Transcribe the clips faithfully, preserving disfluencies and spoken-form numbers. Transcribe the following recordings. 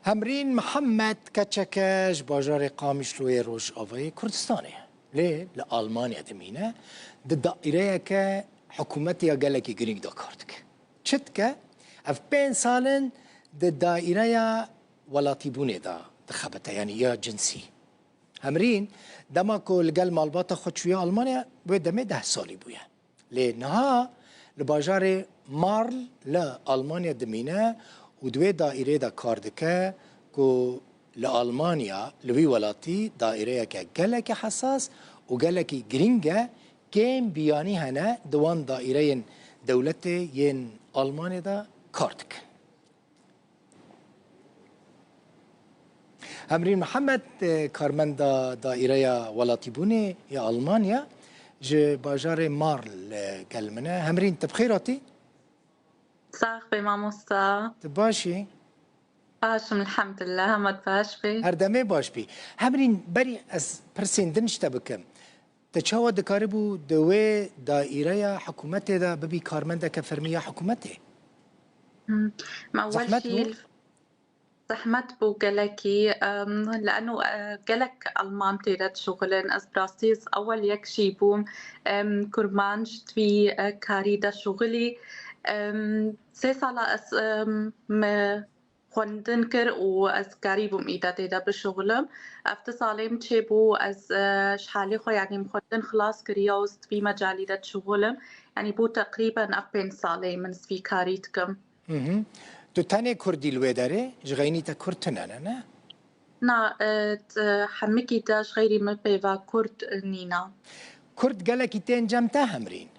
Hemrîn Mihemed keçeke ji bajarê Qamişlo yê Rojavayê Kurdistanê ye. Lê li Almanya dimîne, di daîreyeke hikûmetê ya gelekî girîng de kar dike. Çi dike? Ev pênc sal in di daîreya welatîbûnê de dixebite, yanî ya cinsî. Hemrîn, dema ku li gel malbata xwe çûye Almanya, wê demê deh salî bûye. Lê niha li bajarê Marl li Almanya dimîne û di wê daîrê de kar dike ku li Almanya, li wî welatî daîreyeke gelekî hesas û gelekî girîng e, kêm biyanî hene di wan daîreyên dewletê yên Almanyê de kar dikin. Hemrîn Mihemed, e, karmenda Daîreya Welatîbûnê ya Almanya, ji bajarê Marl, e, gel min e. Hemrîn, tu bi xêr hatî? Sax be mamosta. Tu baş î? Baş im, elhamdulillah, hema tu baş bî. Her demê baş bî. Hemrîn, berî ez pirsên din ji te bikim. Te çawa dikaribû di wê daîreya hikûmetê de bibî karmendeke fermî ya hikûmetê? Hmm. Me ewel Zehmet jî bû? Zehmet bû gelekî, em, li eno, e, gelek Alman tê de dişuxulin. Ez bi rastî ez ewel yek jî bûm, em, kurmanc di vî, e, karî de şuxulî. Em, sê sala ez, em, me xwendin kir û ez karîbûm îde tê de bişuxulim. Ev du salê min çêbû, ez, e, ji halê xwe, yanî min xwendin xilas kiriye û ez di vî mecalî de dişuxulim. Yanî bû teqrîben ev pênc salê min ez vî karî dikim. Mhm. Tu tenê Kurdî li wê derê? Ji xeynî te Kurd tune ne, ne? Na, e, t-, hemikî te ji xeyrî min pêva Kurd, e, nîna. Kurd gelekî tên cem te, Hemrîn?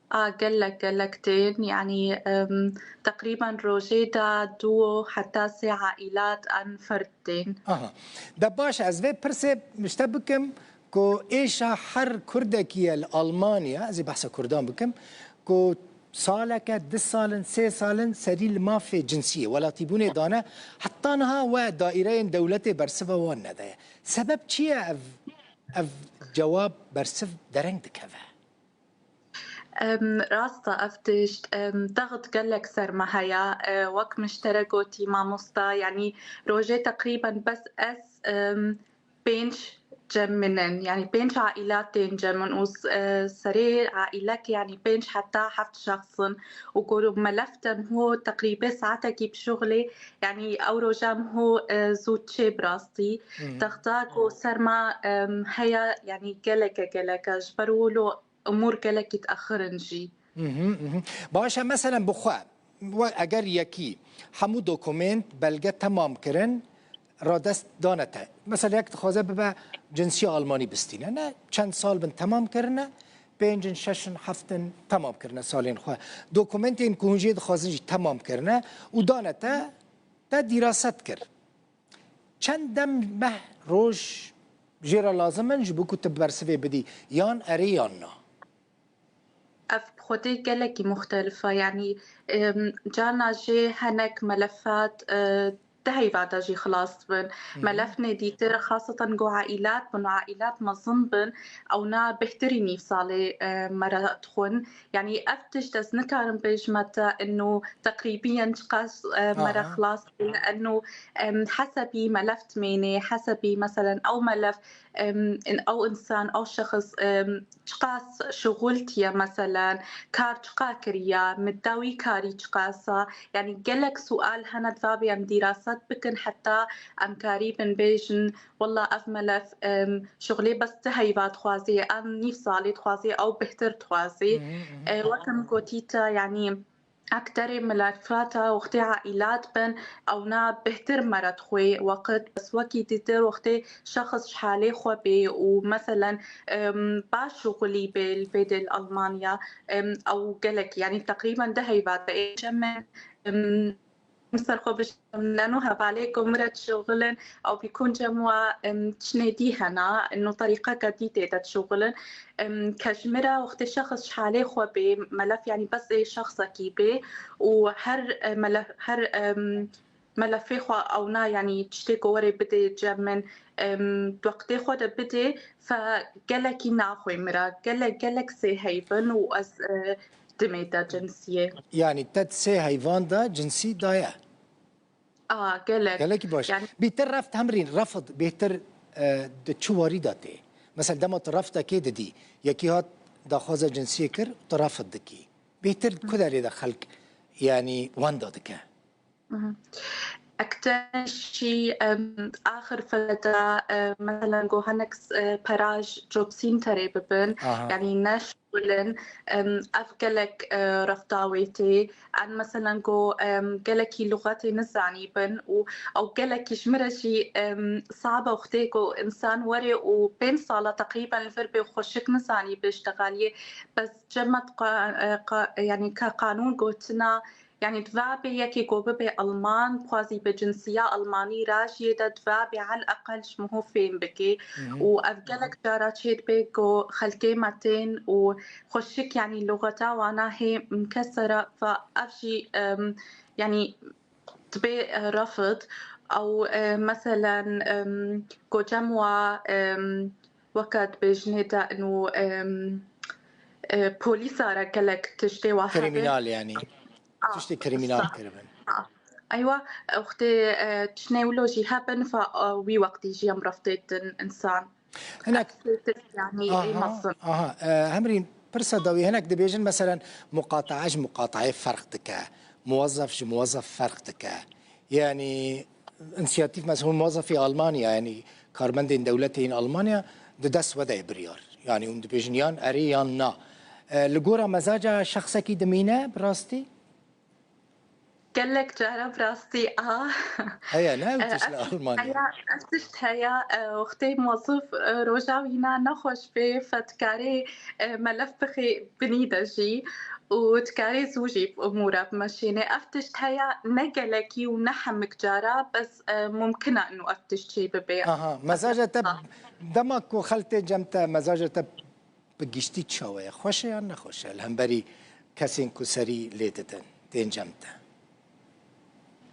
A, gelek, gelek tên. Yanî, em, teqrîben rojê de du heta sê aîlat an ferd tên. Aha. De baş, ez vê pirsê ji te bikim ku êşa her Kurdekî ye li Almanya, ez ê behsa Kurdan bikim, ku saleke, du salin, sê salin serî li mafê cinsiyê, welatîbûnê dane, heta niha we daîreyên dewletê bersiva wan nedaye. Sebeb çi ye ev, ev cewab bersiv dereng dikeve? Em, rast e, ev tişt, em, text gelek ser me heye. E, wek min ji te re gotî, mamosta, yanî rojê teqrîben bes ez, em, pênc cem min in, yanî pênc aîlat tên cem min û s-, e, serê aîlek, yanî pênc heta heft şexs in û ku melef de min ho teqrîbê saetekî bi şuxulê, yanî ew roja min ho, e, zû çê bi rastî. Hmm. Texta ku ser me, em, heye, yanî geleke gelek e, ji ber wilo umûr gelekî diaxirin jî. Mhm, mhm. Baş e, meselen bi xwe, we eger yekî hemû dokument, belge temam kirin, radest dane te. Mesela yek dixwaze bibe cinsiya Almanî bistîne. Ne çend sal bin temam kirine, pênc in, şeş in, heft in temam kirine salên xwe. Dokumentên ku hûn jê dixwazin jî temam kirine û dane te, te dîraset kir. Çend dem, meh, roj jê re lazim in ji bo ku tu bersivê bidî, yan erê yan na? Ev bi xwedê gelekî muxtelif e. Yanî, em, carna jê hinek melefat, e, di heyva de jî xilas dibin. Hı hı. Melefnê dîtir, xaseten ku aîlat bin û aîlat mezin bin, ewna bêhtirî nîv salê, e, me re dixwin. Yanî ev tişt ez nikarim bêjime te ino teqrîbiyen çiqas, e, me re Aha. xilas bû, li eno, em, hesebî melef dimênê, hesebî meselen ew melef, em, in-, ew însan, ew şexs, em, çiqas şixultiye meselen, kar çiqa kiriye, midda wî karî çiqas e, yanî gelek sual hene, divabê em dîraset bikin heta em karîbin bêjin, Wela ev melef, em, şixulê bes ti heyva dixwazê, em nîv salê dixwazê, ew bêhtir dixwazê. Mhm, mhm. E, wek em gotî te, yanî ekterê melefata wextê aîlat bin, ewna bêhtir me re dixwê weqt, bes wekî dîtir wextê şexs ji halê xwe bê û meselen, em, baş şixulî bê li vê dê li Almanya, em, ew gelek, yanî teqrîben di heyva de ê cem in, em, Em ser xwe bişim, neno hevalê ku min re dişuxulin, ew bîkûn cem wa, em, çinê dî hena, eno terîqeke dî tê de dişuxulin. Em, ke ji min re wextê şexs ji halê xwe bê, melef, yanî bes ê şexsekî bê û her, e, melef, her, em, melefê xwe ewna, yanî tiştê ku werê bidê cem min, em, di wextê xwe de bidê, fe gelekî naxwê min re. Gelek, gelek sêheyv in û ez, e, dimê de cinsiyê. Yanî te di sê heyvan de cinsî daye? A, gelek. Gelekî baş. Yani Bêtir reft Hemrîn, refid bêtir, e, di çi warî de tê? Mesela dema tu reftekê didî, yekî hat daxwaza cinsiyê kir, tu refid dikî. Bêtir ku derê de xelk, yani, wenda dike? Mhm. Ekten şî, em, axir fele de, e, meselen, go hinek, e, peraj job centerê bibin, Aha. yani ne şixulin, em, ev gelek, e, refta wê tê. Em, meselen, go, em, gelekî luxetê nizanîbin û ew gelekî ji min re jî, em, sabe wextê ku insan were û pênc sala teqrîben li vir bê xweşik nizanî biştexeliyê. Bes cem me qa-, e, qa-, yani ka qanûn gotina, yani divabê yekê ku bibê Alman, xwazî bi cinsiya Almanî rajiyê de divabê hel eqel ji miho fêm bikê. Mhm. Û ev gelek cara çê dibe ku xelkê me tên û xweşik, yani luxeta wana hê mkesera, fa ev jî, em, yani dibê, e, refid, ew, e, meselen, em, gocem wa, em, weke dibêjinê de inu, em, e, polîsa re gelek tiştê wa hebin. Kriminal yani. Ah, Tiştê kriminal sa- kiribin. Ah. Eywa, wextê, e, tiştê wilo jî hebin, fa, e, wî wextî jî em reftê din insan. Hinek Ev tiştê yani Aha, ê mezin. aha. E, Hemrîn, pirsa dawî hinek dibêjin, meselen, muqatae ji muqataeyê ferq dike, muwezzef ji muwezzef ferq dike. Yani, însiyatîf, mesela, hûn muwezzefî Almanya, yani, karmendên dewletê yên Almanya, di dest we de ye biryar. Yani, hûn dibêjin yan erê yan na. E, li gora mezaca şexsekî dimîne, bi rastî? Gelek cara bi rastî a. Heye, ne ew E, tişt li ev tişt Almanya? Heye, ev tişt heye, e, wextê mozif, e, roja wîna nexweş bê, fe dikarê, e, melef bixê binî de jî û dikarê zû jî bi umûra bimeşînê. Ev tişt heye, ne gelekî û ne hemik cara, bes, e, mumkin e inu ev tişt çê bibe. Aha, mezaja te, Ha. dema ku xelk tê cem te, mezaja te bi giştî çawa ye? Xweş e yan nexweş e li hemberî kesên ku serî lê didin, tên cem te?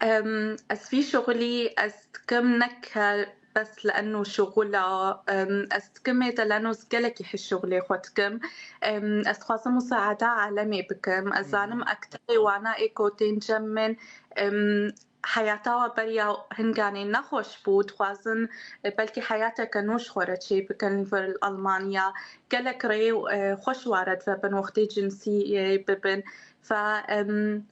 Em, ez vî şixulî ez dikim ne ke bes li eno şixula, em, ez dikim ê te li eno ez gelekî hê şixulê xwe dikim. Em, ez dixwazim musaada alemê bikim. Ez Hı hı. zanim ekterê wana ê ku tên cem min, em, heyata we beriya hinganê nexweş bû, dixwazin, e, belkî heyateke nû ji xwe re çê bikin li vir Almanya. Gelek rê, e, xweş ware divebin wextê cinsiyê bibin. Fe, em,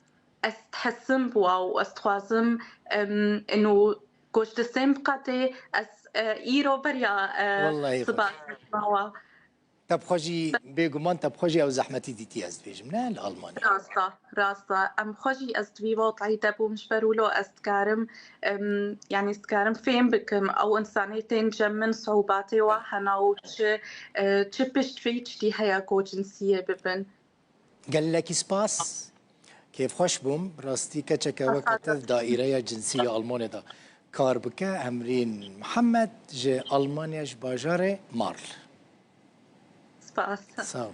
ez dihesim bi wa û ez dixwazim, em, ino goştisên biqetê, ez, e, îro beriya, e, Wellahî xweş. Sibas dima wa. Te bi xwe jî, bêguman te bi xwe jî ew zehmetî dîtî, ez dibêjim, ne li Almanya? Rast e, rast e. Em xwe jî ez di vî wetayî de bûm, ji ber wilo ez dikarim, em, yanî ez dikarim fêm bikim ew însanê tên cem min siûbatê wa hena û çi, e, çi pişt vê tiştî heye ku cinsiyê bibin. Gelekî spas. Kêfxweş bûm. Bi rastî keçeke weke te di daîreya cinsî ya Almanya de kar bike. Hemrîn Mihemed ji Almanya, ji bajarê Marl. Spas. Sağ ol.